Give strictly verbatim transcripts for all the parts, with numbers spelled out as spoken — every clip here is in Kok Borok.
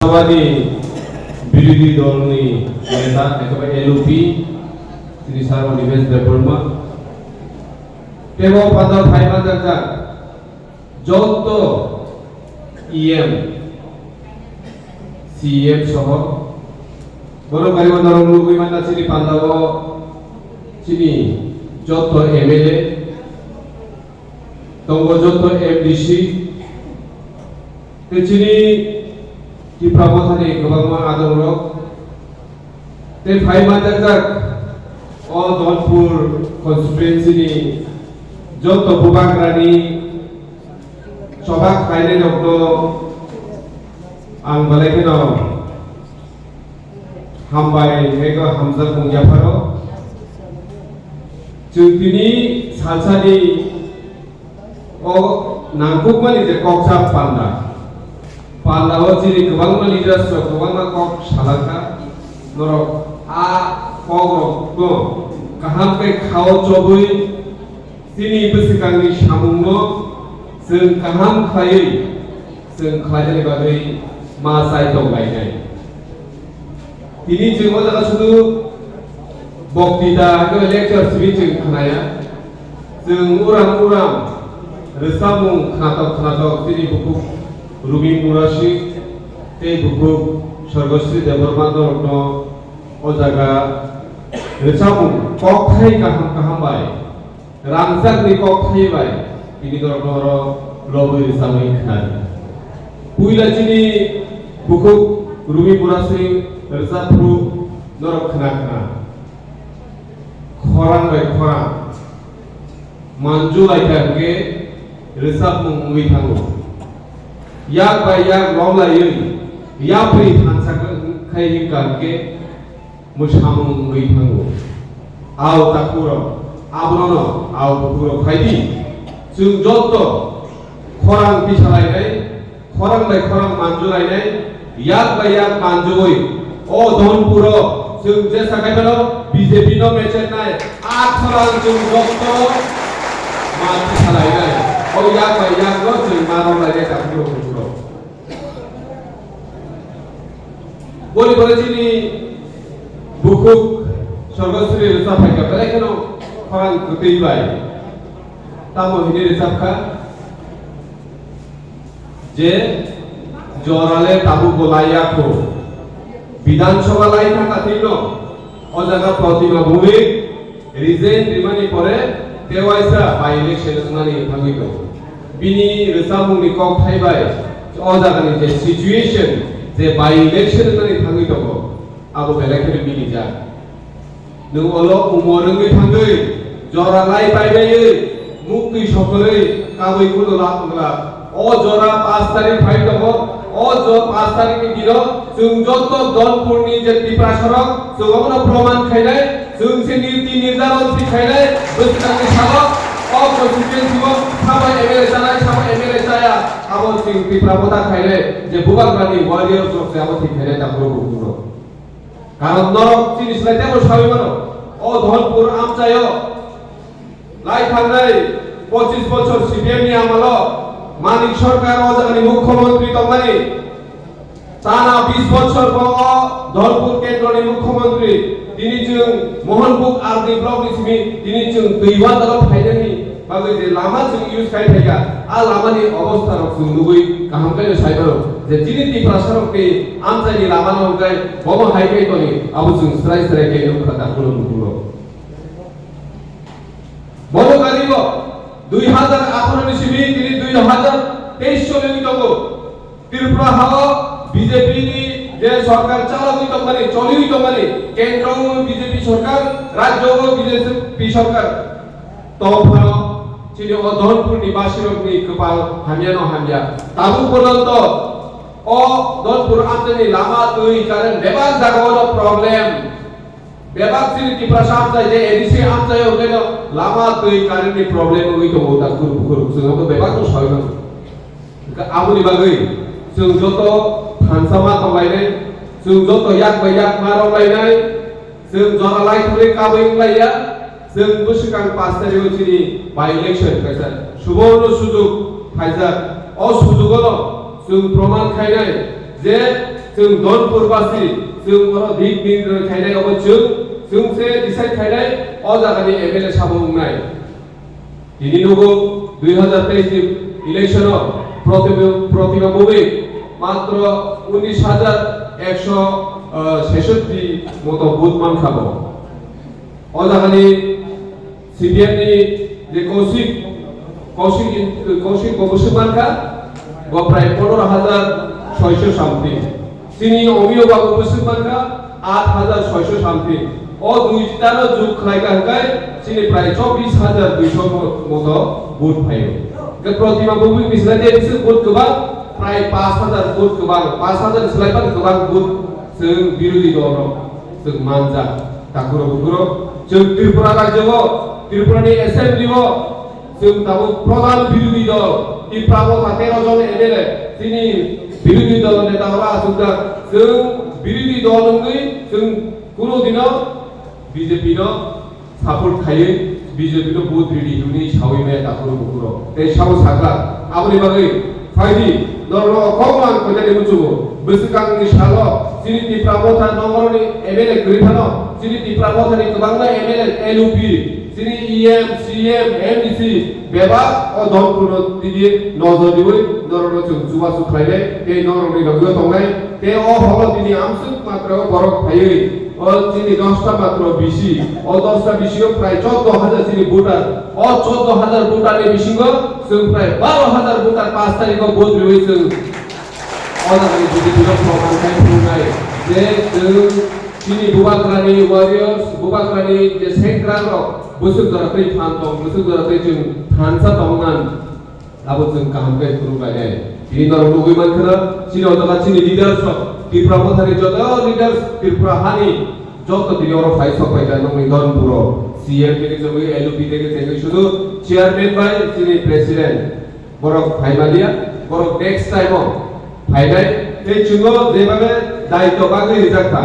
Sabhani birodhi dolni neta, ekheba L U P, Shri Sir Animesh Debbarma. Tebo panda phai manjakjak jotto E M, C E M soho. Borok gari o norok nugwi manna chini pandao chini jotto M L A, tongo jotto M D C, tei chini Tipra Mothani kwbangma adongrok, tei phai manjakjak o Dhanpur constituency ni jotto bubagrani choba khlainairokno ang belai kheno hambai tei hamjakmung yapharo. Chwng tini salsani o nangkukmani je koksa panda. Panda o chini kwbangma leaders rok kwbangma kok salakha. Norok a kok rok no kaham khe khao chobwi chini bwswkangni samungno chwng kaham khlaiwi chwng khlainani bagwi ma chai tonglainai. Tini chwng o jaga sudu boktita hwnkhe lecture simi chwng khnaya. Chwng uram uram rwchapmung khnatok khnatok chini bukhuk Rumi Murasing tei bukhuk Sorgosri Debbarma norokno o jaga rwchapmung kokthai kaham kaham bai rangchakni kokthai bai tini norokno oro lobwi rwchapmung khnadi. Puila chini bukhuk Rumi Murasing rwchapphru norok khna khna. Khorang bai khorang manju lai kha hwnkhe rwchapmung wngwi thango. Yak bai yak lom laiwi yapri thansa khai hwnkha hwnkhe mwsamung wngwi thango. Ao takhurok, abono ao bukhurok phaidi. Chwng jotto khorang tisalainai, khorang bai khorang manjulainai, yak bai yak manjugwi o Dhanpuro chwng jesa khai phano B J P no mechenai, a khorang chwng jotto ma tisalainai. O yak bai yak no chwng ma romlainai takhurok bukhurok. Boni pore chini bukhuk Sorgosri rwchap phaikha, belai kheno khorang kwtwi bai. Tamo hini rwchapkha je, jorale tabuk bo lai yakho. Bidhan Sabha lai thangkha thikno, o jaga Protima Bhowmik resign rimani pore tewaisa by election wngnani thangwi tongo. Bini rwchapmungni kok thai bai o jagani je situation, je by election wngnani thangwi tongo, abo belai kheno minijak. Nwng olo umor wngwi thangwi, jora lai paibaiwi, muktwi sokorwi, kabwi kuno lab wngla. O jora pash tarik phai tongo, o jo pash tarikni dino chwng joto Dhanpurni je Tiprasarok, chwng obono proman khainai, chwng se nirti nirjaron thik khainai, bwswkangni salo o constituency-o sabo M L A chanai, sabo M L A chaya, abo chwng Tipra Motha khainai, je Bubagrani warriors rok se abo thik khainai, takhurok bukhurok. Karon norok chini slai teibo sawi mano, o Dhanpur amchaio lai thangnai pochis bochor C P M ni amalo Manik Sarkar o jagani mukhyamantri tongmani, tana bis bochor bo o Dhanpur kendroni mukhyamantri, tini chwng Mohanpur R D block ni simi tini chwng twi wandalo phainani bagwi je lama chwng use khai phaikha, a lamani obostha rok chwng nugwi kaham khe sai mano je chini Tiprasa rokni amchaini lama no hwnkhe bomo hai khai toni, abo chwng srai srai khe nukha takhurok bukhurok. Bono karigo dui hazar atharo ni simi tini dui hazar teis choliwi tongo. Tripura hao B J P ni je sorkar chalogwi tongmani, choliwi tongmani, kendro B J P sorkar, rajyo B J P sorkar. Tongphano chini o Dhanpur ni basirok ni kwpal hamya no hamya. Tabuk porjonto o Dhanpur amchaini lama, twi, current bebak jagao no problem. Bebak chini Tiprasa amchai je A D C amchai o keno lama, twi, current ni problem wngwi tongo, takhurok bukhurok chwng abo bebak no sawi mano. Hwnkhe aboni bagwi chwng joto thansa ma tonglainai, chwng joto yak bai yak ma romlainai, chwng jora lai thangwi kabwi wnglaiya, chwng bwswkang pash tarik o chini by election kaisa suborno sujog phaijak. O sujugo no chwng proman khainai je Chwng Donpur basi, chwng oro dik dik roi khainai obo chwng, chwng se decide khainai o jagani M L A sabo wngnai. Tini nugo dui hazar teis ni election o Protima, Protima Bhowmik matro unis hajar ekso, ah, sesotti moto vote mankha bo. O jagani C P M ni je Kaushik, Kaushik, Kaushik bo bwswk mankha, bo prai pondro hajar soiso something. Chini Omiyo babu bwswk mankha aat hajar soiso something. O duitano jug khlaikha hwnkhe chini prai chobbish hajar duiso mo-, moto vote phaio. Hwnkhe Protima Bhowmik ni slai tei bwswk vote kwbang, prai pash hajar vote kwbang, pash hajar ni slai phano kwbang vote chwng birodhi dol rok chwng manjak. Takhurok bukhurok, chwng Tripura rajyo o, Tripura ni assembly o, chwng tabuk pradhan birodhi dol, Tipra Motha tero jon M L A, chini birodhi dol neta oro achukjak, chwng birodhi dol wngwi chwng kuno dino B J P no support khaiwi B J P no vote ridi hwnwi sawi maya takhurok bukhurok. Tei sabo sakha, aboni bagwi phaidi, norokno kok man koitani muchungo. Bwswkangni salo chini Tipra Motha nongoroni M L A kwrwi phano, chini Tipra Mothani kwbangma M L A, L U P, chini E M, C M, M D C, bebak o Donpurno tigi nojor riwi norokno chwng chubachu khlainai, tei norokni logi-o tongnai, tei o holo tini amswk matrao borok phaiwi o chini dosta matro bisi, o dosta bisio prai chordo hajar chini voter, o chordo hajar voter ni bisingo chwng prai baro hajar voter pash tarikh o vote riwi chwng o jagani B J P no proman khai phunuknai je chwng chini Bubagrani warriors, Bubagrani je sengkrak rok bwswk jora twi phan tong, bwswk jora twi chwng thansa tongnan. Abo chwng kaham khe phunuk lainai. Tini norok nugwi mankha na, chini o jaga chini leaders rok, Tipra Mothani joto leaders, Tripura hani joto tini oro phai sok phaikha nokni Donpuro. C M theke chengwi, L U P theke chengwi, sudu chairman bai chini president borok phai maliya, borok next time o phainai. Tei chwngno jebabe daityo bagwi rijak kha.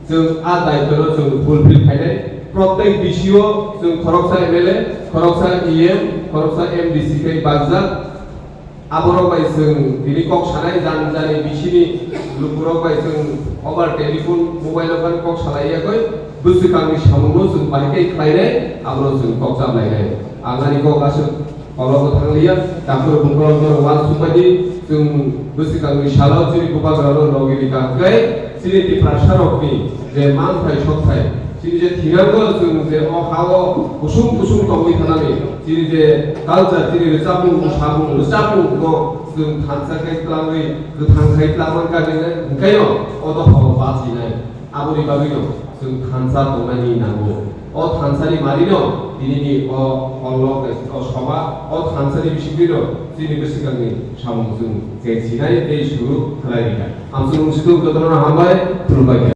Chwng a daitwno chwng fulfill khainai. Prottek B C o chwng khoroksa M L A, khoroksa E M, khoroksa M D C tei bakjak. Aborok bai chwng tini kok sanai, jani jani B C ni lukurok bai chwng over telephone, mobile o phano kok salai yakwi, bwswkangni samungno chwng bahai khe khlainai, abono chwng kok chaplainai. Ang ani kok aswk Kolok bo thangliya, takhur bungkol norok uansukmani, chwng bwswkangni salo chini bubagrano logi rika hwnkhe chini Tiprasarokni je manthai sokthai, chini je thinango chwng je o ha-o kusung kusung tongwi thanani, chini je culture, chini rwchapmung, mwsamung, rwchapmung no chwng thansa khe twlangwi, kwthang khai twlangmani kagwi hwnkhe no o dophao bachinai. Aboni bagwino chwng thansa tongnani nango. O thansani manino tinini o holo, o soba, o thansani bisingtwino chini bwswkangni samung chwng chengsinai tei suru khlai rikha. Amchwng wngsitung jotono hambai, khulumbai.